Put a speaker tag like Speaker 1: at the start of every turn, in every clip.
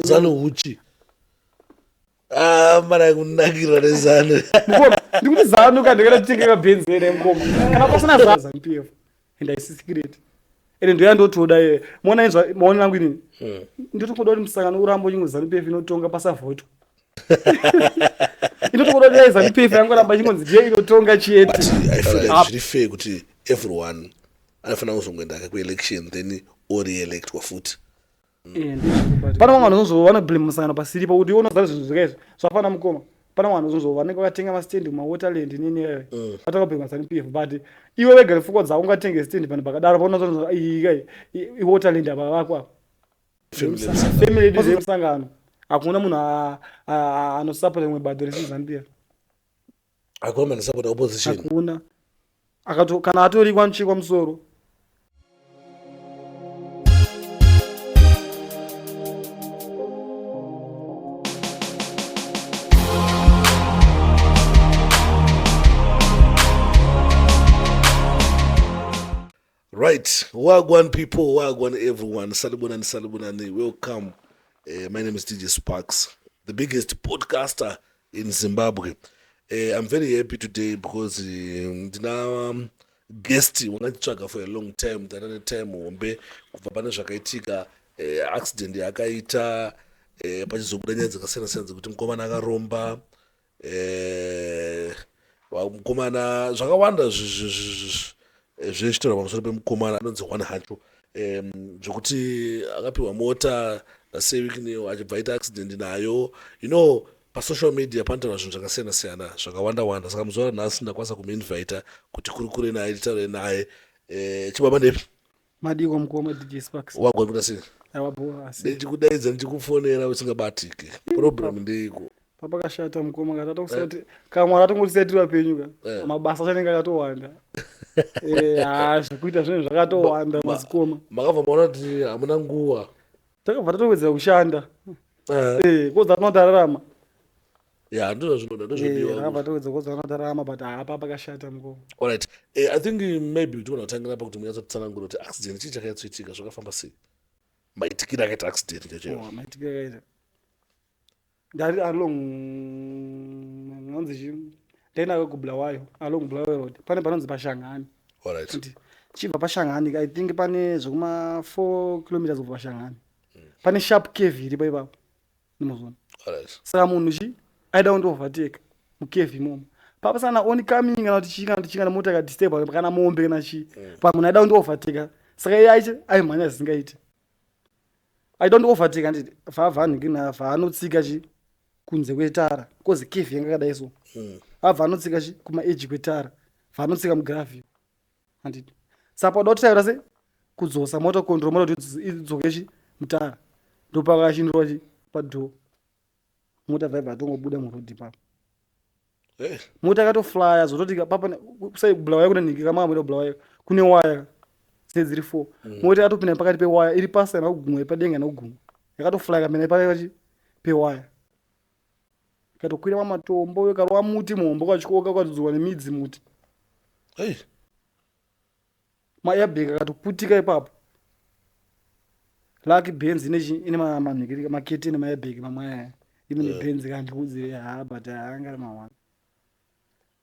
Speaker 1: Zanu huchi. Ah, mara kunakirwa nezanu.
Speaker 2: Mukoma, ndikuti zanu ka ndikada kutenga kabhenzi here mukoma. Kana pasina zanu Zanu PF. And haisi secret. Ende ndoya ndotoda iye. Mona inzwa maonero angu inini. Ndotokuda kuti musangano urambe uchingo Zanu PF inotonga pasavhotwa. Inotokuda kuti dai Zanu PF yangoramba ichingonzi ndiyo inotonga chete.
Speaker 1: But I feel like
Speaker 2: Ah.
Speaker 1: zviri fair kuti everyone anofanira kuzongoenda hake kuelection then oreelectwa futi.
Speaker 2: Eh, pane vamwe vanhu vanozova vanoblame musangano pasiripo kuti iwe unoziva zvinhu zvika izvi zvafana mukoma pane vamwe vanhu vanozova vanenge vakatenga mastand kumawaterland nini iyoyo mm. vatanga kublame zanu pf but iwe wega nepfungwa dzako ungatenge stand panhu pakadaro paunozoa iwaterland apa vako apa family yedu yemusangano hakuna munhu anosapota rimwe bato risi zanu pf
Speaker 1: Hakuna munhu anosapota opposition.
Speaker 2: Hakuna. Akato kana atorikwa anochekwa musoro.
Speaker 1: Right, wagwan people, wagwan everyone. Salibonani, salibonani. Welcome. My name is DJ Sparks, the biggest podcaster in Zimbabwe. I'm very happy today because ndina guest wangachitsvaga for a long time, tana netime hombe kubva pane zvakaitika accident yaakaita pachizobuda nyaya dzakasiyana siyana dzekuti mukomana akaromba mukomana zvakawanda zvichitaura pamusoro pemukomana anonzi one hacho zvekuti akapiwa mota naSewikneo achibva aita accident nayo. You know, pasocial media panotaura zvinhu zvakasiyana siyana zvakawanda wanda. Saka muzuva ranhasi ndakwanisa kumuinvita kuti kurukure naye, titaure naye. Chibaba ndepi?
Speaker 2: Madiko mukoma DJ Sparks.
Speaker 1: Wagwa kuita sei?
Speaker 2: Aiwa bho asi.
Speaker 1: Ndichikudaidza ndichikufonera usingabatiki. Problem ndeiko?
Speaker 2: Papakashata mukoma kana tatokusati kana Mwari atongotisiya tiri vapenyu ka. Mabasa acho anenge akatowanda. Ha zvekuita zvinhu zvakatowanda mazikoma.
Speaker 1: Makabva maona kuti hamuna nguva.
Speaker 2: Takabva tatowedzera kushanda. Koza tinotararama.
Speaker 1: Ya, ndizvo zvinoda, ndozvodiwa.
Speaker 2: Takabva tawedzera koza tinotararama but hapa pakashata mukoma.
Speaker 1: All right. I think maybe tinoda kutangira pakuti munyatsotsanangura kuti accident chii chakanyatsoitika, zvakafamba sei? Maitikiro akaita accident chacho.
Speaker 2: Oh, maitikiro akaita. Ndari along nonzi chii? Ndaenda kuBulawayo, along Bulawayo Road. Pane panonzi paShangani.
Speaker 1: All right.
Speaker 2: Tichibva paShangani, I think pane zvekuma 4 kilometers kubva paShangani. Pane sharp curve iripo ipapo. Ndimozona.
Speaker 1: All right.
Speaker 2: Saka munhu chi aida kundi overtake mucurve imomo. Papasana oncoming kana kuti chii kana kuti chii kana mota ikadisturb kana mombe kana chii. Pa munhu aida kundi overtake. Saka iye aichi aimhanya zvisingaiti. Aida kundi overtake anditi vhavha nhingina vhaanotsika chi kunze kwetara cause curve yanga yakadai so. Abva anotsika chi kuma edge kwetara. Vhaanotsika mugravel. Handiti. Saka pauda kutaura se kudzosa mota control mota kuti idzoke chi mutara. Ndopakashindurwa chi padoor. Mota bva atongobuda muroad ipapo.
Speaker 1: Hey.
Speaker 2: Mota yakatoflya zvototi papa kusai kuBulawayo kune nhingi kamwe kamwe kuBulawayo kune waya dzine dziri 4. Mota yakatopinda pakati pewaya iri pasi haina kugumwa iri padenga haina kugumwa. Yakatoflya ikapinda pakati pewaya. Ikatokwira pamatombo ikarova muti muhombe ukatyoka ukadzodzwa nemidzi muti.
Speaker 1: Hey.
Speaker 2: Maairbag akatoputika ipapo. Lucky Benz ine ine manhikiri makete nemairbag mamwe aya. Imwe neBenz kandikuudzire ha but anga ari mawani.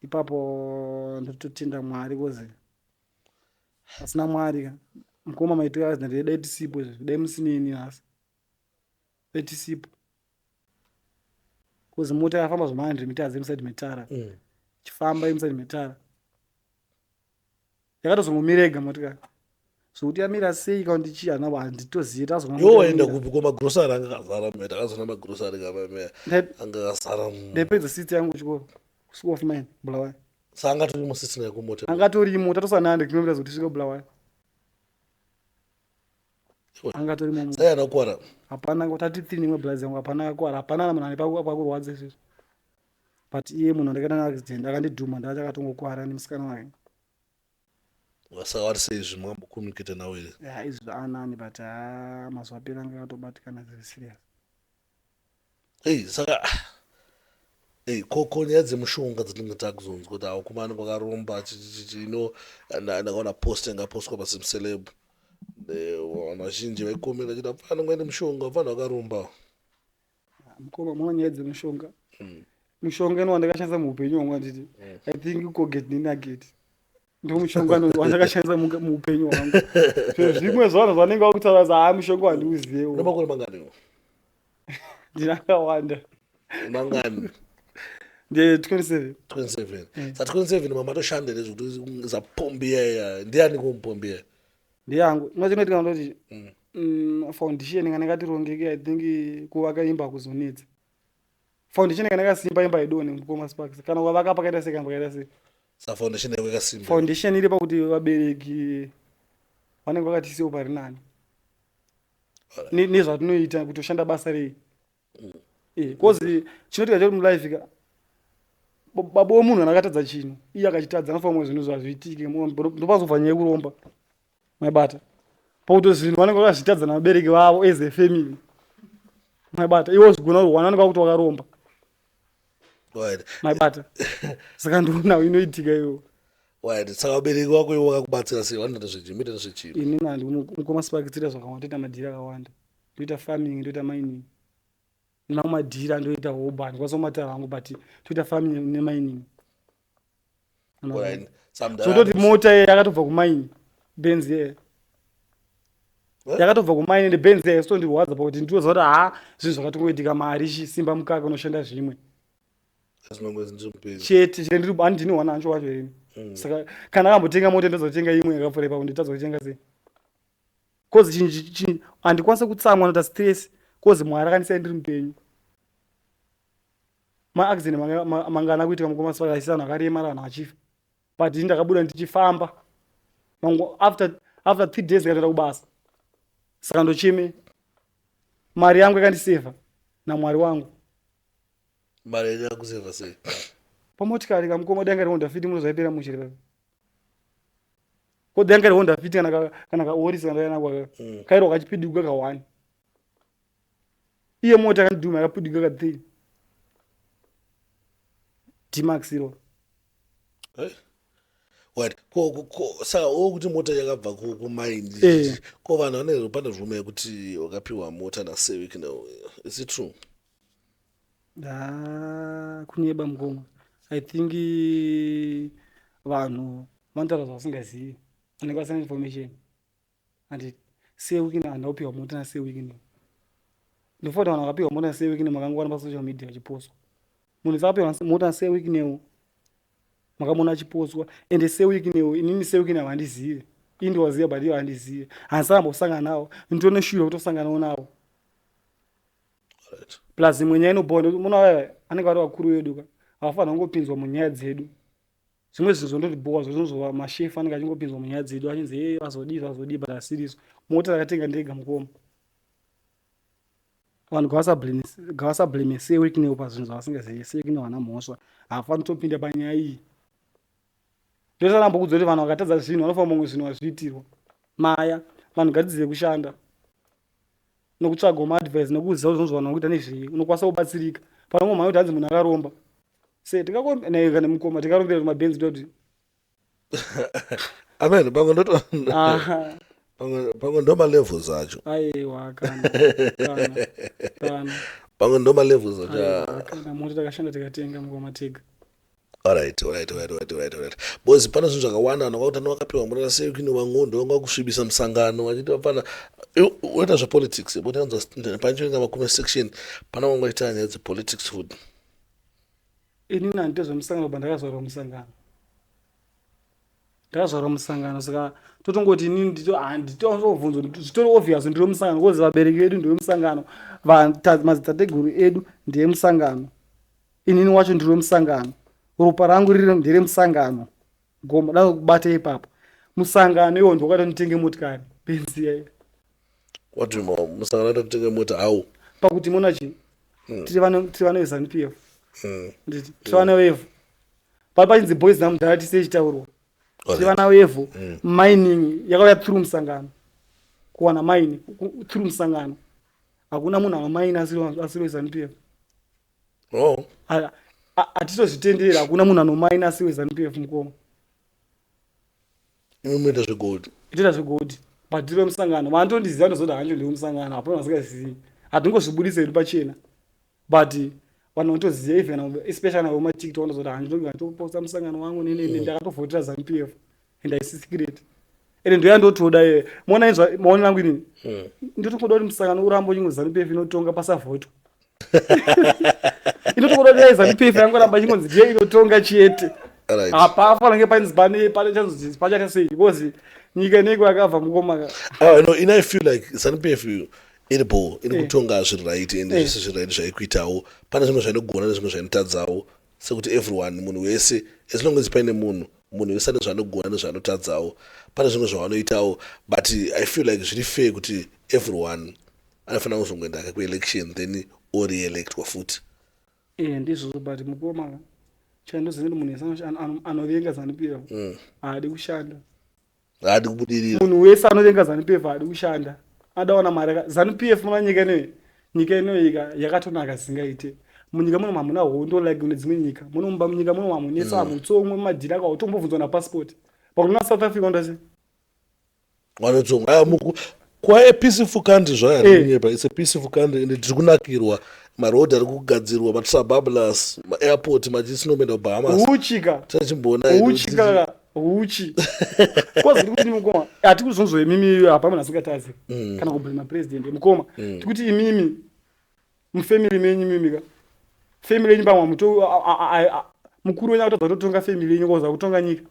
Speaker 2: Ipapo ndototenda Mwari kozi asina Mwari ka. Mukoma maitiro akazi dai tisipo izvi dai musineni nhasi. Dai tisipo. Kozi mota yafamba zvema 100 meters inside metara. Chifamba inside metara. Yakatozongomira yega motikari. Zvekuti yamira sei kana kuti chii hana handitozivi tazonga
Speaker 1: Iwe waenda kupi ko magrosari anga akazara meta takazona magrosari kamamea anga akazara.
Speaker 2: Ndaipedza sitsi yangu kuchikoro. School of Mine, Bulawayo.
Speaker 1: Saka anga atorimo sitsi nayo kumota.
Speaker 2: Anga atorimo tatosana 100 kilometers kuti tisvike Bulawayo. Anga atorimo.
Speaker 1: Sai anakwara.
Speaker 2: Hapana tati three nemwe blaz yangu hapana akakwara hapana munhu ane pakurwadza izvezvi. But iye munhu andakaita naye accident akandidhuma ndati akatongokwara nemusikana wake.
Speaker 1: Saka wari sei izvi makambokommunicate nawo here?
Speaker 2: Ya izvi zvaanani but haa mazuva apera anga akatobatikana zviri serious.
Speaker 1: Hey, saka hey, ko nyaya dzemushonga dzatinenge takuzonzwa kuti awo kumana kwakaromba chichichichi you know, ndakaona post yanga postwa paSimceleb. Vanhu vazhinji vaikomenda vachiti apfana ngoende mushonga apfana vakaromba.
Speaker 2: Mukoma, muna nyaya dzemishonga. Mishonga ino wandakashandisa muupenyu hwangu, handiti? I think Colgate neNugget ndo mushonga wandakashandisa muupenyu hwangu. Zviro zvimwe zvanhu zvanenge vakutaura za, haa, mushonga wandiuzivewo.
Speaker 1: Une makore mangani?
Speaker 2: Ndinakawanda.
Speaker 1: Mangani?
Speaker 2: Nde 27.
Speaker 1: 27. Sa 27 mamatoshandere zvekuti zapombi yaya, ndiani kumupombi yaya?
Speaker 2: Ndeyangu. Inochinoitika ndoti foundation kana yakatirongeke, I think kuvaka imba hakuzonetsa. Foundation kana yakasimba, imba haidonhe, mukoma Sparks. Kana ukavaka pakaita sei, kana pakaita sei.
Speaker 1: Sa foundation yako yakasimba?
Speaker 2: Foundation iri pakuti vabereki vanenge vakatisiwo pari nani nezvatinoita, kutoshanda basa rei. 'Cause chinoitika choti mulife ka, baba womunhu kana akatadza chinhu, iye akachitadza, anofanira zvinhu zvazviitike. Ndopazobva nyaya yekuromba, maibata? Pakuti zvinhu vanenge vakazvitadza navabereki vavo as a family, maibata? Iwo zvigona kurwana, vanenge vakuti wakaromba. Maibata? Saka ndionawo inoitika iwo.
Speaker 1: Right. Saka vabereki vako ivo vakakubatsira sei? Vanoita nezvechii? Munoita nezvechii?
Speaker 2: Inini handi, mukoma Spark, tira zvakawanda. Toita madhiri akawanda. Ndoita farming, ndoita mining nemamwe madhiri andoita hoba, handikwanisa kumatara hangu, but toita farming nemining.
Speaker 1: Alright.
Speaker 2: Zvototi mota iye yakatobva kumaini, Benz iye.
Speaker 1: Eh?
Speaker 2: Yakatobva kumaini, ende Benz iye isitondirwadza pakuti ndinoziva kuti, ha, zvinhu zvakatongoitika. Mari chisimba mukaka unoshanda zvimwe.
Speaker 1: Zvinongozi ndiri mupenyu.
Speaker 2: Chete chete, ndiri handini wana ancho wacho ini. Saka kana akambotenga mota, ndozotenga imwe yakapfuura ipapo, nditadza kutenga sei? 'Cause chinhu handikwanisi kutsamwa, noita stress, 'cause Mwari akandisiya ndiri mupenyu. Maaccident mangana kuitika, mukoma Sparks, aisi vanhu vakaremara, vanhu vachifa, but ini ndakabuda ndichifamba. Mangu after 3 days ndikatoenda kubasa. Saka ndocheme mari yangu yakandisevha naMwari wangu.
Speaker 1: Mari yenyu yakusevha sei?
Speaker 2: Pamotikari kamukoma, danga reHonda Fit, munozaipera muchiri papi ko? Danga reHonda Fit kana kaOris kana kana kairwa kachipidiguka ka1, iye mota yakandidhuma yakapidiguka ka3, D-Max iro.
Speaker 1: Eh? Right. Ko saka wokuti mota yakabva kumaini?
Speaker 2: Eh.
Speaker 1: Ko vanhu vane, pane rumour yekuti wakapiwa mota naSewick now. Is it true?
Speaker 2: Ah, kunyeba, mukoma. I think vanhu vanotaura zvavasingazivi, vanenge vasina information. Handiti sewikini handina kupiwa mota naSewikini. Ndofota vanhu vakapiwa mota naSewikini, makangowana pasocial media vachipostwa. Munhu sakapiwa mota naSewikiniwo, makamuona achipostwa. Ende Sewikiniwo, inini Sewikini havandizive, ii ndiwaziva, but ivo handizive, handisakambosangana navo. Nditone shure kutosanganawo navo. Plus imwe nyaya inobhowa ndekuti muna vaya anenge vari vakuru vedu ka, havafanira kungopinzwa munyaya dzedu. Zvimwe zvinhu zvondotibhowa zvinozova mashefu anenge achingopinzwa munyaya dzedu, achinzi, "Ee, vazodii, vazodii," but asiriso. Mota takatenga ndega, mukoma. Vanhu ngavasablame Sewiknew pazvinhu zvavasingazivi. Sewiknew hana mhosva, haafaniri kutopinda panyaya iyi. Ndosanambokudza kuti vanhu vakatadza zvinhu, vanofanira mumwe zvinhu vazviitirwa maya. Vanhu ngatidzive kushanda nokutsvagawo maadvice nekuziva kuti zvinhu vanhu vakuita nezvei, unokwanisa kubatsirika. Panongomhanya kuti hanzi munhu akaromba se kana mukoma tikarombera kuti maBenzi toti.
Speaker 1: Amen, pamwe ndoto pamwe ndo malevels acho.
Speaker 2: Aiwa, kana kana kana.
Speaker 1: Pamwe ndo malevels acho.
Speaker 2: Aiwa, kana mota takashanda tikatenga, mukoma, tega.
Speaker 1: Alright, because pane zvinhu zvakawanda vanhu vakuti vakapiwa mota naSewikini, vangondo vanga kusvibisa musangano, vachiti vapana unoita zvepolitics. Panchoinga makume section pana vanga vachiita nyaya dzepolitics futi.
Speaker 2: Inini handite zvemusangano, ba ndakazvarwa musangano, ndakazvarwa musangano. Saka totongoti inini handitozobvunzwa, zvitori obvious ndiri musangano, 'cause vabereki vedu ndevemusangano, madzitateguru edu ndeemusangano, inini wacho ndiri wemusangano, ropa rangu riri nderemusangano. Goma da kubata ipapo musangano iwo ndowakaita nditenge motikari, Benzi yaiyo.
Speaker 1: What do you mean musangano ita kutenge mota? How?
Speaker 2: Pakuti mona chi tiri vana veZANU PF. Nditi tiri vana vevhu, pari pachinzi boys namudhara tise chitaurwa. Tiri vana vevhu. Mining yakauya through musangano, kuwana mine through musangano. Hakuna munhu anomaina asiri weZANU PF.
Speaker 1: Oh.
Speaker 2: Hatitozvitenderi, hakuna munhu anomaina asiri weZANU PF, mukoma.
Speaker 1: Imi munoita zvegold?
Speaker 2: Itoita zvegold, but tiri vemusangano. Vanotondiziva, ndozoti hanjo ndewemusangano. Hapana vasingazivi, hatingozvibudisi hedu pachena. But vanhu vanotoziva, even especially vemaTikTok, vanozoti handitoposta musangano wangu nini, ndakatovhotera ZANU PF and haisi secret, ende ndoyandotoda iye. Maona inzwa maonero angu inini, ndotokoda kuti musangano urambe uchingo ZANU PF inotonga, pasavhotwa. Inotokoda kuti dai ZANU PF yangoramba ichingonzi ndiye inotonga chete. Hapafana nge painzi pane chanzi pachaita sei, because nyika inenge yakabva, mukoma ka.
Speaker 1: Ah, no, in I feel like ZANU PF iri bho, iri kutonga zviri right, ende zvese zviri right zvaikuitawo. Pane zvimwe zvainogona nezvimwe zvainotadzawo, sekuti everyone, munhu wese, as long as paine munhu, munhu wese ane zvaanogona nezvaanotadzawo. Pane zvimwe zvavanoitawo, but I feel like zviri fair kuti everyone anofanira kuzongoenda ake kuelection, then oreelectwa futi.
Speaker 2: Ndizvozvo, but mukoma ka, chandoziva kuti munhu wese anovenga ZANU PF haadi kushanda.
Speaker 1: Haadi kubudirira.
Speaker 2: Munhu wese anovenga ZANU PF haadi kushanda, adawana mari. ZANU PF muna nyika inoyi, nyika inoyi ka yakatonaka zvisingaite. Munyika muno hamuna hondo like kune dzimwe nyika. Munomba munyika muno hamunetsa, hamutsomwe mumadhiri ako, hautombobvunzwa napassport. Pakuna South Africa undasi.
Speaker 1: Vanotsonga aya muku kwa a peaceful country zvayo. Handinyepa, it's a peaceful country, ende tiri kunakirwa. Marodhi ari kugadzirwa, matrabablas, maairport machisinoenda kuBahamas.
Speaker 2: Huchika.
Speaker 1: Tachimboona.
Speaker 2: Huchika, huchi kozi ndikuti mukoma, hati kuzonzwa imimi hapa munhu asingatadzi kana kublema president, mukoma. Tikuti imimi mufamily menyu imimi ka, family yenyu pamwe muto mukuru wenyu akutadza kutotonga family yenyu, koza kutonga nyika.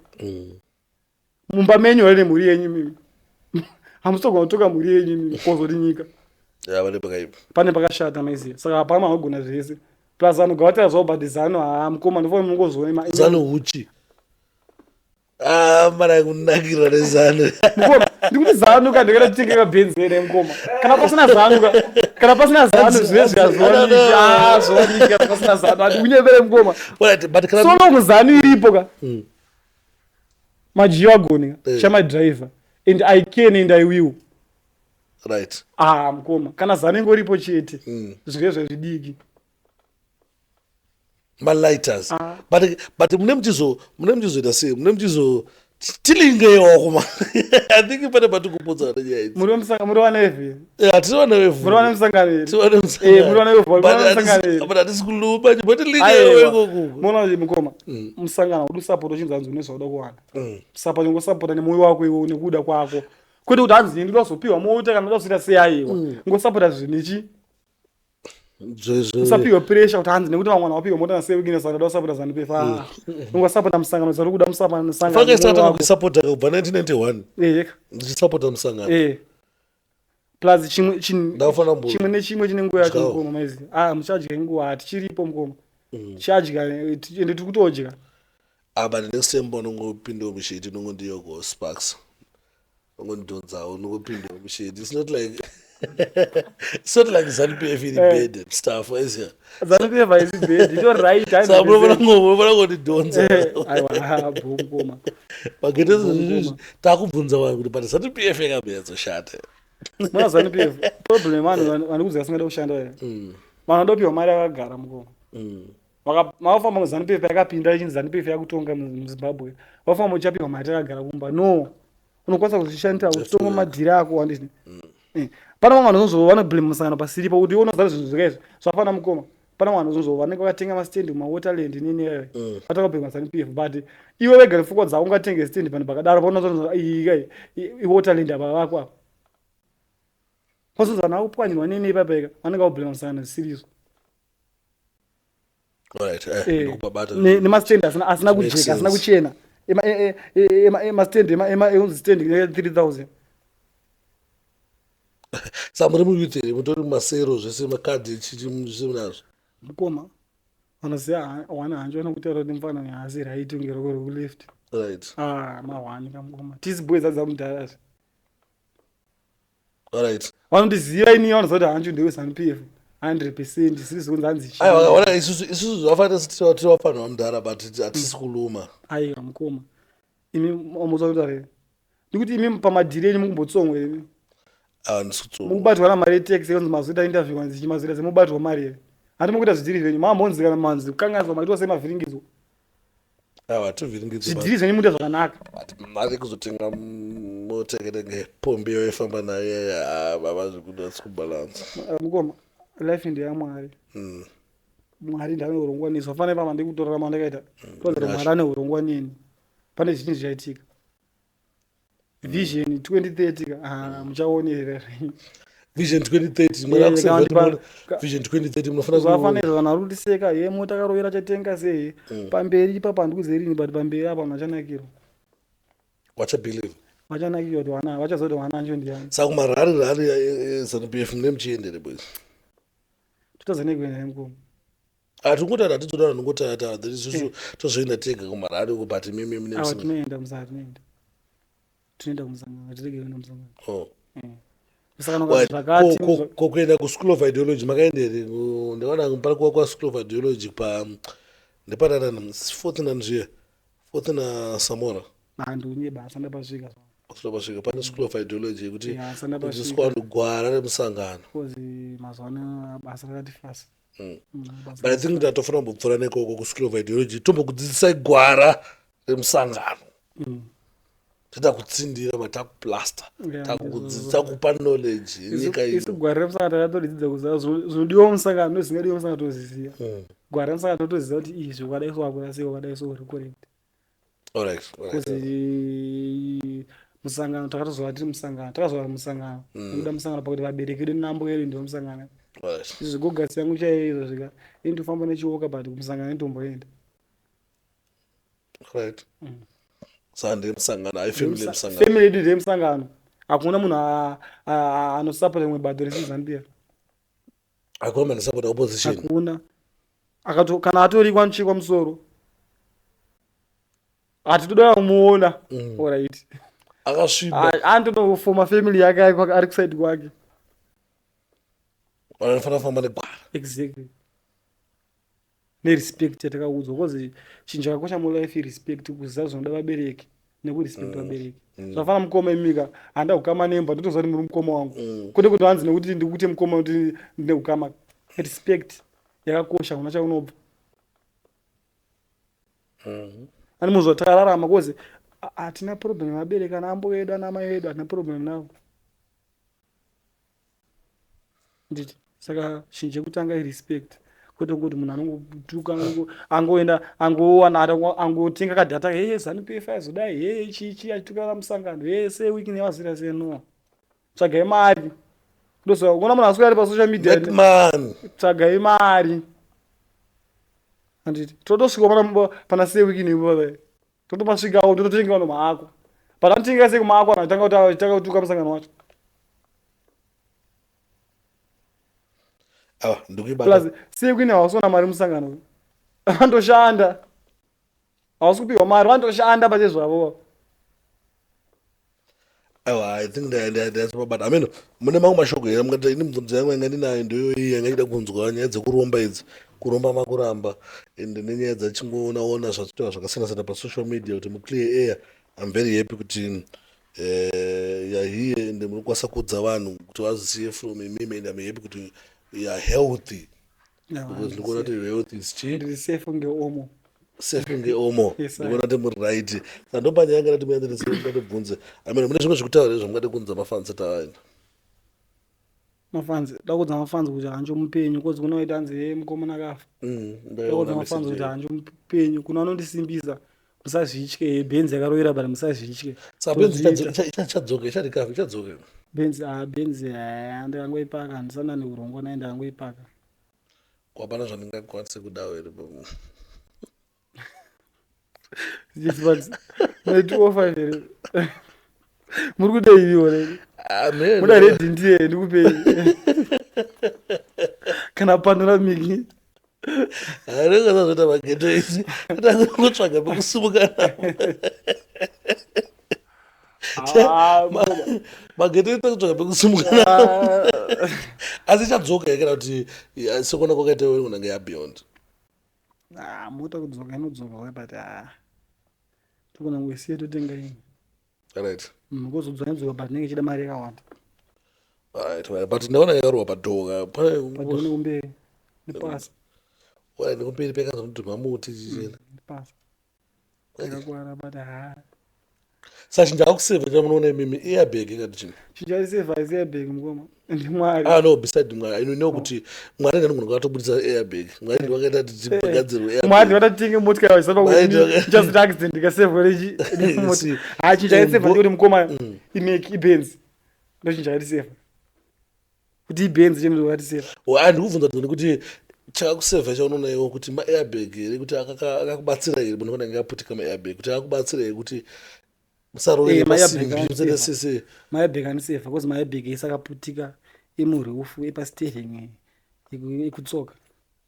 Speaker 2: Mumba menyu here nemhuri yenyu imimi hamusitogona kutonga mhuri yenyu imimi, kozoti nyika?
Speaker 1: Ya, pane pakaipa.
Speaker 2: Pane pakashata, maiziya. Saka hapana anogona zvese, plus anogavatira zvavo, but ZANU haa, mukoma, ndofana mungozoona.
Speaker 1: ZANU huchi. Ah, mara kunakirwa neZANU.
Speaker 2: Mukoma, ndikuti ZANU ka, ndikada titenge kabhenzi here, mukoma? Kana pasina ZANU ka, kana pasina ZANU zvinezvi hazviwaniki. Ah, zviwaniki kana pasina ZANU, handi kunyembere, mukoma.
Speaker 1: Alright, but kana
Speaker 2: So long ZANU iripo ka, majiwagoni ka, chamadriver, and I can and I will. Ah, mukoma, kana ZANU ingoripo chete, zvinge zvidiki.
Speaker 1: Malighters. But mune muchizoita sei? Mune muchizo tilingewo kuma, I think pane patikupotsa nenyaya idzi.
Speaker 2: Muri wemusanga, muri vanevhi.
Speaker 1: Hatiri vana vevhu.
Speaker 2: Muri vane musangano here?
Speaker 1: Tiri vana.
Speaker 2: Muri vana vevhu, muri vane musangano here?
Speaker 1: But hatisi kuluma, chimbotilingewo ikoko.
Speaker 2: Muona kuti, mukoma, musangano udi usapota uchinzi hanzi une zvauda kuwana. Sapota, ngosapota nemwoyo wako iwe, nekuda kwako, kwete kuti hanzi ndinoda kuzopiwa mota kana ndoda kuzoita sei. Aiwa, ngosapota zvinhu ichi. Usapiwe pressure kuti hanzi nekuti vamwe vanhu vapiwe mota nasewikine, saka ndoda kusapota ZANU PF. Ungosapota musangano zari kuda musangano.
Speaker 1: Fanga isatanga kuisapota kubva 1991.
Speaker 2: Eka.
Speaker 1: Ndichisapota musangano.
Speaker 2: Plus chimwe
Speaker 1: Ndakufanira
Speaker 2: chimwe nechimwe chine nguva yacho, mukoma, maizi. Ah, muchadya nguva, hatichiripo, mukoma. Tichadya, ende tiri kutodya.
Speaker 1: Ah, but next time panongopindawo musheti, unongondiyogo Sparks, ungondidhonzawo, unongopindawo musheti. It's not like ZANU PF iri bad and stuff, is
Speaker 2: ZANU PF haisi bad, ito right.
Speaker 1: Saka unofanira kundidhonza.
Speaker 2: Aiwa, bho, mukoma.
Speaker 1: Magete takubvunza vanhu kuti but ZANU PF yakambonyatsoshata?
Speaker 2: Muna ZANU PF problem, vanhu vane kuzi vasingada kushanda here. Vanhu vanoda kupiwa mari akagara, mukoma. Mavafamba muZANU PF yakapinda ichinzi ZANU PF yakutonga muZimbabwe, vafamba uchapiwa mari takagara kumba. No, unokwanisa kuzvishandira uchitonga madhiri ako, handiti? Pane vamwe vanhu vanozova vanoblame musangano pasiripo, kuti iwe unoziva zvinhu zvikaizvi zvafana, mukoma. Pane vamwe vanhu vanozova vanenge vakatenga mastendi kumaWaterland nini, vatanga kublame ZANU PF, but iwe wega nepfungwa dzako ungatenge stendi panhu pakadaro paunozoa iWaterland apa vako apa, pasonzi vanhu vakupwanyirwa nini ipapaika, vanenge vakublame musangano zvisirizo.
Speaker 1: Alright, ndokubabata.
Speaker 2: Nemastendi asina kujeka, asina kuchena, emastendi eunzi stendi 3000.
Speaker 1: Saka muri muyouth here? Mutori mumasero zvese, makadhi chichi zvese munazvo?
Speaker 2: Mukoma, vanoziva wana hanji vanokutaura kuti mufanani haasi right, unge roko rekuleft. Ah, mahwani kamukoma, tisi boys adzamudharazve. Vanondiziva ini, vanoziva kuti hanji ndeweZANU PF 100%, zvisiri zvekunzi hanzi chii.
Speaker 1: Aiwa, ona, isusu zvafanira tiri vafanira vamudhara, but hatisi kuluma.
Speaker 2: Aiwa, mukoma, imi muzotaura ndikuti imi pamadhiri enyu mukumbotsongwa imi?
Speaker 1: Ah, ndisi kutsonga.
Speaker 2: Mukubatwa namari yetax yonzi mazoita interview, kanzi chi mazoita semubatwa mari here? Handi mukuita zvidhiri zvenyu mambonzi kana manzi kukanganiswa, maitwa semavhiringidzwa?
Speaker 1: Aiwa, hativhiringidzwi.
Speaker 2: Zvidhiri zvenyu muita zvakanaka.
Speaker 1: But mari kuzotenga mota yakaita pombi yoifamba nayo, ah, baba, zvekuda kubhalansa.
Speaker 2: Mukoma, life ndeyamwari. Mwari ndane urongwa neni. Zvafana ipapa ndikutorarama ndakaita. Toziva kuti Mwari ane urongwa neni. Pane zvinhu zvichaitika. Vision 2030 ka ah, muchaonerera.
Speaker 1: Vision 2030 mwari
Speaker 2: Eh,
Speaker 1: akuseva
Speaker 2: kana
Speaker 1: kuti muone-
Speaker 2: ka-
Speaker 1: Vision 2030 munofanira
Speaker 2: Zvafana
Speaker 1: kuiona.
Speaker 2: izvo vanhu vari kutiseka ye mota karovera chatenga sei. Pamberi ipapa handikuzive rini but pamberi apa vanhu vachanakirwa.
Speaker 1: Vachabelieve.
Speaker 2: Vachanakirwa kuti wana vachaziva kuti wana ancho ndiyani.
Speaker 1: Saka kumarari rari eZanu PF mune muchiendere boys.
Speaker 2: Totadza nei kuenda nemukoma.
Speaker 1: Hatingotara hatitoda vanhu ngotara tara isusu tozoenda tega kumarari uko but mimi mune
Speaker 2: Awa
Speaker 1: musina.
Speaker 2: tinoenda musangano tinoenda. Tinoenda kumusangano hatirege kuenda kumusangano.
Speaker 1: Oh.
Speaker 2: Musangano
Speaker 1: Right.
Speaker 2: zvakati
Speaker 1: Ko kuenda kuschool of ideology makaenda here? Ndakaona pari kuva kwaschool of ideology pa ndepanana fourth nanzviya fourth nasamora.
Speaker 2: Handunye basa ndapasvika.
Speaker 1: Kusvika pasvika pane school of ideology yekuti
Speaker 2: Yeah, asanda pasvika.
Speaker 1: kudzidziswa vanhu gwara remusangano.
Speaker 2: Because mazuva ano basa rakati fast. Basa
Speaker 1: But I think tatofanira kumbopfuura nekoko kuschool of ideology tombokudzidzisai gwara remusangano. Toita kutsindira matakuplasta
Speaker 2: Yeah,
Speaker 1: takupa knowledge yenyika
Speaker 2: Isu
Speaker 1: ino.
Speaker 2: gwara remusangano takatoridzidza kuziva zvinodiwa mumusangano nezvisingadiwa mumusangano toziziva. Gwara remusangano totoziva kuti izvi ukadai so wakura sei wakadai so uri correct.
Speaker 1: All right.
Speaker 2: Because musangano takatozova tiri musangano takazova musangano nekuda musangano pakuti vabereki vedu nambo yedu ndivo musangano. Izvi gogasi yangu chaiyo izvo zvika ini ndofamba nechioka but kumusangano intomboenda.
Speaker 1: Right. Saka ndemusangano hai family yemusangano.
Speaker 2: Family yedu ndeyemusangano. Hakuna munhu anosapota rimwe bato risiri ZANU PF.
Speaker 1: Hakuna munhu anosapota opposition.
Speaker 2: Hakuna. Akato kana atorikwa anochekwa musoro. Hatitoda kumuona. Alright.
Speaker 1: Akasviba.
Speaker 2: Anotofoma family yake ari kuside kwake.
Speaker 1: Vanofanira kufamba negwara.
Speaker 2: Exactly. Nerespect yatakaudzwa because chinhu chakakosha mulife irespect kuziva zvinoda vabereki nekurespect vabereki. Zvafana mukoma imika handa kukama nemba ndotoziva kuti muri mukoma wangu. Kwete kuti hanzi nekuti ndikuite mukoma kuti ndine kukama. Respect yakakosha kuna chaunobva. Ani muzwa takararama cause hatina problem nevabereki ana ambuya edu ana amai edu hatina problem navo. Nditi saka chinhu chekutanga irespect kwete kuti munhu anongotuka angoenda angowana angotenga kadhata hey ZANU PF aizodai hey chi chi achitukana musangano hey sei wiki nevazira sei no. Tsvagai mari. Ndoziva unoona munhu aswera ari pasocial media.
Speaker 1: Make money.
Speaker 2: Tsvagai mari. Handiti totosvika pana sei wiki newe totopasvikawo tototenga vanhu maako. But anotenga sei kumaako anhu achitanga kuti achitanga kutuka musangano wacho.
Speaker 1: Awa ndikuibata.
Speaker 2: Plus sei kwine hausi mari musangano. Vandoshanda. Hausi kupiwa mari vandoshanda pachezvavo.
Speaker 1: Aiwa I think ndazvabata. I mean mune mamwe mashoko here mungati ini mibvunzo yangu yanga ndinayo ndoyo iyi yanga ichida kunzwa nyaya dzekuromba idzi. Kuromba makuramba and nenyaya dzachingoona zvatotaura zvakasiyana siyana pasocial media kuti muclear air. I'm very happy kuti you are here and munokwanisa kuudza vanhu kuti vazive from imimi and I'm happy kuti you are healthy. Because ndikuona kuti your health is chii?
Speaker 2: Ndiri safe ngeomo.
Speaker 1: Safe ngeomo.
Speaker 2: Yes, sir.
Speaker 1: Ndikuona kuti muri right. Saka ndopanyaya yanga ndati mungatibvunze. I mean mune zvimwe zvekutaura here zvamungade kuunza mafans atawaenda?
Speaker 2: Mafans, da kuudza mafans kuti hanjo mupenyu cause kuna vaiti hanzi hey mukomana akafa. Da kuudza
Speaker 1: Ndaiona
Speaker 2: mafans
Speaker 1: message
Speaker 2: kuti
Speaker 1: iyo.
Speaker 2: hanjo mupenyu kuna vanondisimbisa musazvitye benzi yakarovera but musazvitye.
Speaker 1: Saka benzi
Speaker 2: Tozviita.
Speaker 1: ichadzoka icharikafa ichadzoka.
Speaker 2: Benzi benzi ndikangoipaka handisana neurongwa naye ndikangoipaka.
Speaker 1: Kwapana zvandingakwanise kudawo here pamu.
Speaker 2: Yes, but mune 205 here. Muri kudeiwo here?
Speaker 1: Amen.
Speaker 2: Muda ready ndiye ndikupei. Kana panoramic.
Speaker 1: Anenge azoita mageto isi. Atanga kutsvaga pekusimuka napo.
Speaker 2: Ah,
Speaker 1: Mageto isi kutsvaga pekusimuka napo. Asi ichadzoka here kana kuti sekuona kwakaita iwe unenge yabeyond.
Speaker 2: Ah, mota kudzoka inodzoka but togona kungoisiya totenga imwe.
Speaker 1: Right.
Speaker 2: Kuzodzoka inodzoka but inenge ichida mari yakawanda.
Speaker 1: Right, right. But ndaona yakarohwa padhoka.
Speaker 2: Padhoo nekumberi nepasi.
Speaker 1: Wai nekumberi pekazonodhuma muti chichena.
Speaker 2: Nepasi. Yakakwara but ha.
Speaker 1: Saka chinhu chakakusevha chamunoona imimi airbag ikati chinhu.
Speaker 2: Chinhu chaisevha haisi airbag mukoma. Ndimwari.
Speaker 1: Ah no, beside Mwari. I know kuti Mwari ndiye anogona kutobudisa airbag. Mwari ndiye wakaita kuti tigadzirwe airbag.
Speaker 2: Mwari ndiye titenge motikari vaisaba
Speaker 1: Mwari
Speaker 2: kuti
Speaker 1: ndiye
Speaker 2: just accident ikasevhwa nechi
Speaker 1: You see,
Speaker 2: Ha chinhu chaisevha ndikuti mukoma imeki ibenzi. Ndochinhu chakatisevha. Kuti ibenzi chinhu chakatisevha.
Speaker 1: Oh, ah, ndikubvunza kuti kuti chakakusevha chaunoona iwo kuti maairbag here kuti akakubatsira here munhu anenge aputika maairbag kuti akakubatsira here kuti musarove
Speaker 2: Eh,
Speaker 1: nepasimbi
Speaker 2: maairbag
Speaker 1: musaite
Speaker 2: anosevha.
Speaker 1: sese
Speaker 2: Maairbag anosevha because maairbag ese akaputika emurufu epasteering ekutsoka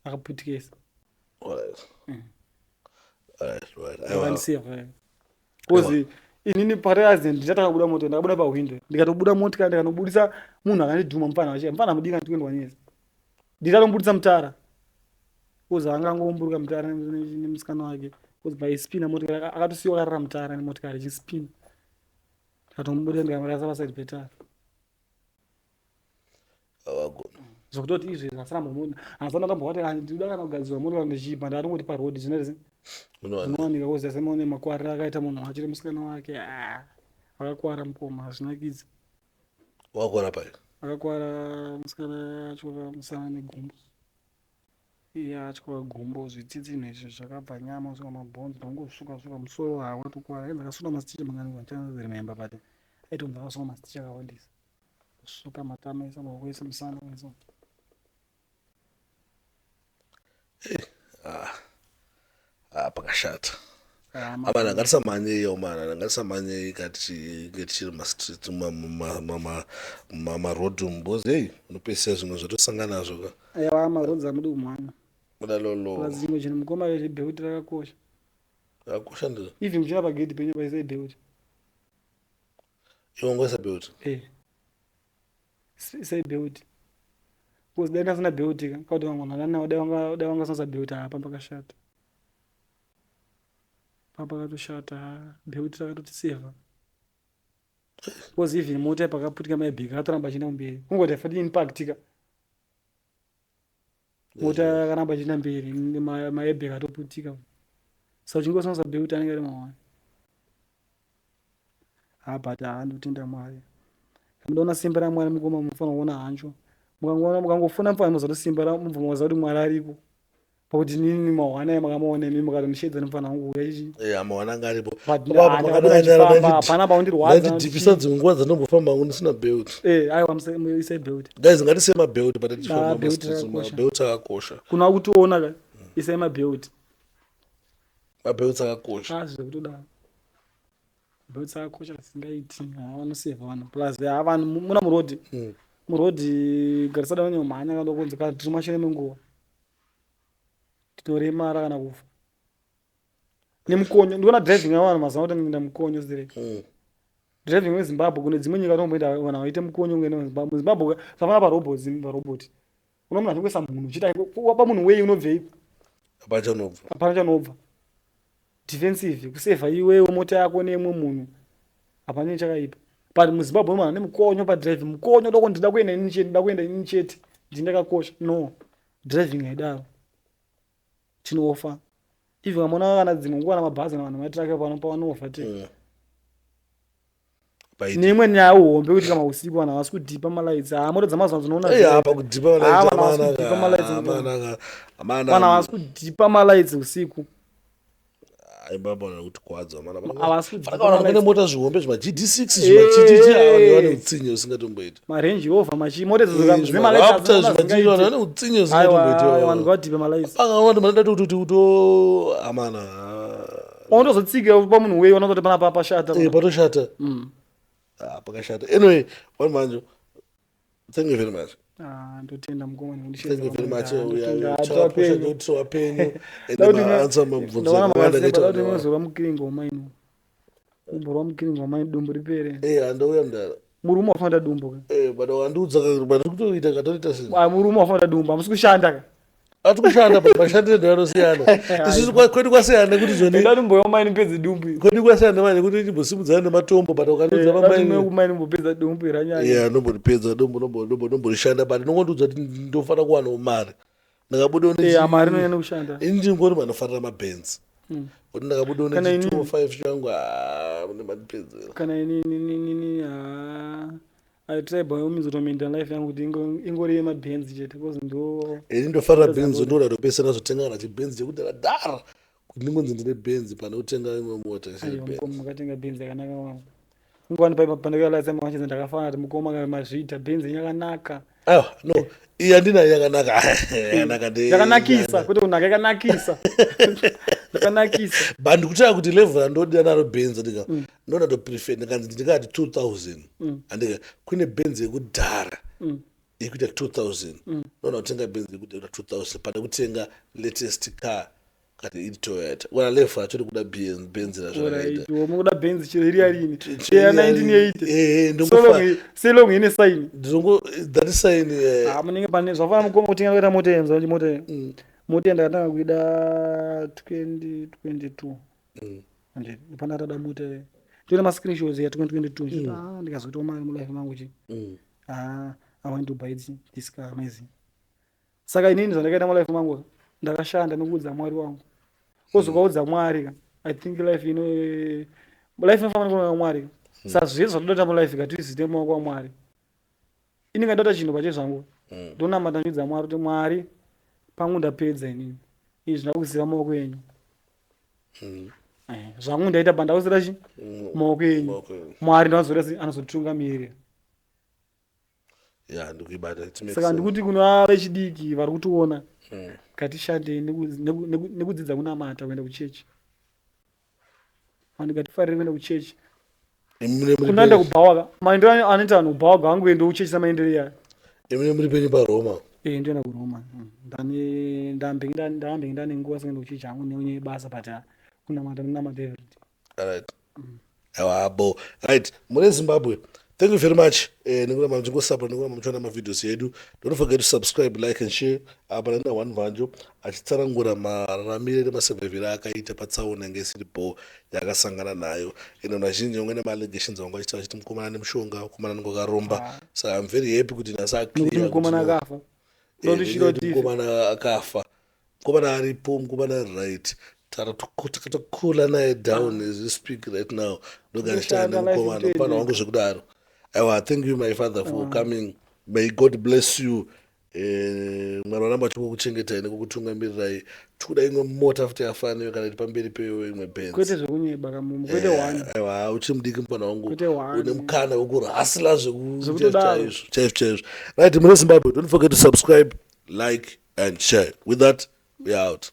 Speaker 2: akaputika ese.
Speaker 1: Alright. Alright, right. Aiwa.
Speaker 2: Akandisevha. Because inini pakati accident ndichatanga kubuda moto ndakabuda pahwindo ndikatobuda motikari ndikanobudisa munhu akandidhuma mufana wacho mufana mudiki ane 21 years ndikatomubudisa mutara because anga angoumburuka mutara nemusikana wake because paispina motikari akatosiyiwa akarara mutara nemotikari ichispina ndikatomubuda ndikamurasa paside petara
Speaker 1: Wagona.
Speaker 2: Zvekutoti izvezvi asina mbomuona asana ndambovati ah, ndinoda kana kugadzirwa motikari ndichipa ndaatongoti paroad zvinoita
Speaker 1: Unowanika.
Speaker 2: zvinowanika kozi asemaone makwariro akaita munhu wacho nemusikana wake ah, akakwara mukoma hazvinakidzi
Speaker 1: Wakwara pai.
Speaker 2: Akakwara musikana atyoka musana negumbo. Iye atyoka gumbo zvitsitsinho izvi zvakabva nyama kusvika mabhonzo ndangosvuka svuka musoro hawatokwara ainzi akasona masitichi mangani handichanoremember but aitonzi akasona masitichi akawandisa kusuka matama ese maoko ese musana wese.
Speaker 1: Ah, ah, pakashata
Speaker 2: Ah,
Speaker 1: amana ngatisamhanyei omana ngatisamhanyei kati tichiri mastreet maroad umu because hei unopedzisira zvimwe zvatosangana nazvo ka
Speaker 2: Aiwa maroads amudi kumhanya.
Speaker 1: muda lolo
Speaker 2: Plus chimwe chinhu mukoma bheuti rakakosha.
Speaker 1: rakakosha ndiro
Speaker 2: Even muchienda pagedhi penyu paisai bheuti.
Speaker 1: iwe ungoisa bheuti
Speaker 2: Eh. Isai belt. Because dai ndasina belt ka kauti vamwe vanhu vandinawo dai vanga dai vanga vasina belt haa pamba pakashata. Pamba pakatoshata haa belt rakatotiseva. Because even mota pakaputika maibhegi akatoramba achienda kumberi. Kungoti haifaniri impact ka. Mota yakaramba ichienda mberi maairbag atoputika. Saka uchinge usina belt anenge ari mawani. Haa but haa ndotenda Mwari. Munoona simba raMwari mukoma munofanira kuona hancho. Mukangoona mukangofona mufana munoziva kuti simba mubva maziva kuti Mwari ariko. Pakuti nini mahwana aya makamaona imi mukatondisheedza nemufana wangu uya chichi.
Speaker 1: Eh, mahwana anga aripo.
Speaker 2: But
Speaker 1: Baba,
Speaker 2: ah, ndakabuda
Speaker 1: makadakanyara
Speaker 2: ndichifamba, hapana paundirwadza.
Speaker 1: ndaidhipisa dzimwe nguva dzandombofamba hangu ndisina belt.
Speaker 2: Eh, aiwa isai belt.
Speaker 1: Guys, ngatisei mabelt but tichifamba
Speaker 2: Ah, belt
Speaker 1: mastreets,
Speaker 2: rakakosha.
Speaker 1: mabelt akakosha.
Speaker 2: Kuna kutoona ka isai mabelt.
Speaker 1: Mabelt akakosha.
Speaker 2: Ah, zvekutodaro. Mabelts akakosha zvisingaiti. Haa vanosevha vanhu. Plus haa vanhu muna muroad. Muroad garisada vanonyomhanya kana kunzi kana tiri mashure menguva. Tinoremara kana kufa. Nemukonyo. Ndikuona driving yavanhu mazuva ano kuti anoenda mukonyo zire. Driving weZimbabwe kune dzimwe nyika tomboita vanhu vaite mukonyo kuenda muZimbabwe. Muzimbabwe zvafana parobots parobot. Unoona munhu achingoisa munhu uchiti wapa munhu wei unobvei?
Speaker 1: Hapana chaunobva.
Speaker 2: Hapana chaunobva. Defensive kusevha iwewe mota yako neimwe munhu. Hapana chakaipa. But muZimbabwe munhu ane mukonyo padrive mukonyo doko ndida kuenda ini chete ndida kuenda ini chete ndini ndakakosha. No. Driving haidaro. Tinofa. Even vamona kana dzimwe nguva namabhazi kana vanhu matraka pano pavanofa te. Neimwe nyaya hombe kuti kana usiku vanhu havasi kudhipa malights. Haa mota dzamazuva dzinoona
Speaker 1: Hey, apa kudhipa
Speaker 2: Haa,
Speaker 1: malights
Speaker 2: vanhu havasi
Speaker 1: amana
Speaker 2: kudhipa malights
Speaker 1: amana amana
Speaker 2: vanhu havasi kudhipa malights usiku.
Speaker 1: Aibaba vana kuti kwadza amana.
Speaker 2: Havasi kudhipa
Speaker 1: Fanaka vanhu vane
Speaker 2: malights.
Speaker 1: mota zvihombe zvima GD6 zvima GTT ava vane utsinye usingatomboita.
Speaker 2: MaRange Rover machi mota idzo dzine malights
Speaker 1: Raptor
Speaker 2: adzinoona
Speaker 1: zvima GT
Speaker 2: dzingaite.
Speaker 1: vanhu vane utsinye
Speaker 2: Aiwa,
Speaker 1: usingatomboita.
Speaker 2: vanhu ngavadhipe malights.
Speaker 1: Panga vanhu vanoda kuti kuti amana.
Speaker 2: Unotozotsika pamunhu wei unototi panapa pashata.
Speaker 1: Eh, patoshata. Ah, pakashata. Anyway, one manje. Thank you very much.
Speaker 2: Ah, ndotenda mukoma
Speaker 1: Thank you very much.
Speaker 2: nekundisheedza.
Speaker 1: Chakakosha ndekuti wapenyu. Ende maanswer mabvunzo akawanda akaita
Speaker 2: Ndakuti
Speaker 1: vanhu.
Speaker 2: unozorwa mukiringo wamaino. Umborwa mukiringo wamaino dumbu ripere.
Speaker 1: Eh, andouya mudara.
Speaker 2: Murume wafanira dumbu ka.
Speaker 1: Eh, but wandiudza ka but kutoita katoita sei.
Speaker 2: Ah, murume wafanira dumbu, hamusi kushanda ka.
Speaker 1: Ati kushanda but mashandiro ndo anosiyana. Isusu kwedu kwasiyana nekuti zvoni.
Speaker 2: Enda dumbu wamaino pedze dumbu. iri.
Speaker 1: Kwedu kwasiyana manje kuti timbosimudzana nematombo but ukandiudza
Speaker 2: Eh,
Speaker 1: pamaini.
Speaker 2: ndati kumaini mbopedza dumbu ranyanya.
Speaker 1: Yeah, ndomboripedza dombo dombo dombo ndomborishanda but ndinongondiudza kuti ndofanira kuwanawo mari. Ndakabuda
Speaker 2: Eh, mari inonyanya kushanda.
Speaker 1: Ini ndingori vanofarira mabenzi. Kuti ndakabuda
Speaker 2: Kana
Speaker 1: une
Speaker 2: inini-
Speaker 1: 205 changu, ah, mune mandipedzera.
Speaker 2: Kana inini ha, I try by all means kutomaintain life yangu kuti ingori yemabhenzi chete, because ndo
Speaker 1: Ini ndofarira Benzi. Ndoda topesera zotenga kana chibhenzi chekudhara dhara kuti ndingonzi ndine Benzi pane kutenga imwe mota isiri
Speaker 2: Aiwa.
Speaker 1: Benzi.
Speaker 2: Mukoma, makatenga Benzi yakanaka wangu. Ingowani pandakalatsa mawachidza ndakafana kuti mukoma mazviita, Benzi yakanaka.
Speaker 1: Aiwa, no, iyi handinayo yakanaka, yakanaka
Speaker 2: Yakanakisa, kwete kunaka, yakanakisa, yakanakisa.
Speaker 1: But ndikutaura kuti level randodira naro Benzi, ndika ndoda toprefer ndikanzi ndikati 2000, andika kune Benzi yekudhara yekuita 2000, ndoda kutenga Benzi yekudhara 2000 pane kutenga latest car kati iri Toyota. Wana level racho rikuda Benzi razvakaita.
Speaker 2: Alright, mukuda Benzi chero iri yarini?
Speaker 1: Chero
Speaker 2: Ya
Speaker 1: iri yarini.
Speaker 2: 1980.
Speaker 1: Eh,
Speaker 2: Selong ine sign.
Speaker 1: Ndinongo that sign.
Speaker 2: Ah, munenge pane zvafana mukoma kutenga kuita mota yemza mota. Mota yandakatanga kuida 2022. Ande pandakada mota. Ndine ma screenshots ya 2022. Ah, ndikazoitawo mari mulife mangu chi. Ah, I want to buy this car, amazing. Saka inini zvandakaita mulife mangu, ndakashanda nekuudza Mwari wangu. Kozokaudza Mwari ka, I think life ino, life inofanira kuona Mwari ka. Saka zvese zvatoda mulife ka, tizite mumaoko waMwari. Ini ngandota chinhu pache zvangu, ndonamata ndiudza Mwari kuti, "Mwari, pangu ndapedza inini, izvi ndakuziva maoko enyu." Zvangu ndaita, pandakusira chi maoko enyu.
Speaker 1: Maoko enyu.
Speaker 2: Mwari ndazora anozotungamirira.
Speaker 1: Ya, ndikuibata. It makes
Speaker 2: Saka
Speaker 1: sense.
Speaker 2: ndikuti kuna vechidiki vari kutiona, ngatishandei nekudzidza kunamata, kuenda kuchechi. Vanhu ngatifarire kuenda kuchechi.
Speaker 1: Imi muri
Speaker 2: Kunoenda kubhawa ka, maendero anoita vanhu kubhawa gavangoendawo kuchechi samaendero iyayo.
Speaker 1: Imi muri penyu paRoma?
Speaker 2: Eh, ndoenda kuRoma. Ndane ndambe ndambe ndane nguva singaendi kuchechi hangu nenyaya yebasa, but ah, kunamata ndinamata everyday.
Speaker 1: Alright, aiwa, bo right, mune Zimbabwe, thank you very much nekuramba muchingosapota, nekuramba muchiona mavideos edu. Don't forget to subscribe, like and share. Apa ndina One Vanjo achitsanangura mararamire nemasurviviro aakaita patsaona yange isiri bo yaakasangana nayo. Ende vanhu vazhinji vangu nemaallegations vangu vachiti mukomana nemushonga, mukomana anenge akaromba. So I'm very happy kuti nhasi
Speaker 2: Nekuti
Speaker 1: aclear
Speaker 2: mukomana
Speaker 1: kuti no,
Speaker 2: akafa. Ndokuti
Speaker 1: nekuti mukomana akafa, mukomana aripo, mukomana ari right. Takatokula naye down as we speak right now. Ndoganishana
Speaker 2: Kushanda life
Speaker 1: nemukomana,
Speaker 2: itoendeka.
Speaker 1: mufana wangu zvekudaro. Aiwa, thank you, my father, for coming. May God bless you. Mwari varamba achikukuchengetai nekukutungamirirai. Tikuda imwe mota futi yafaniyo kana iri pamberi peyo imwe Benzi.
Speaker 2: Kwete zvekunyeba kamumu, kwete one.
Speaker 1: Aiwa, uchiri mudiki mufana wangu.
Speaker 2: Kwete one.
Speaker 1: Une mukana wekurasila.
Speaker 2: Zvekutodaro.
Speaker 1: Chaizvo chaizvo chaizvo. Right, mune Zimbabwe, don't forget to subscribe, like and share. With that, we are out.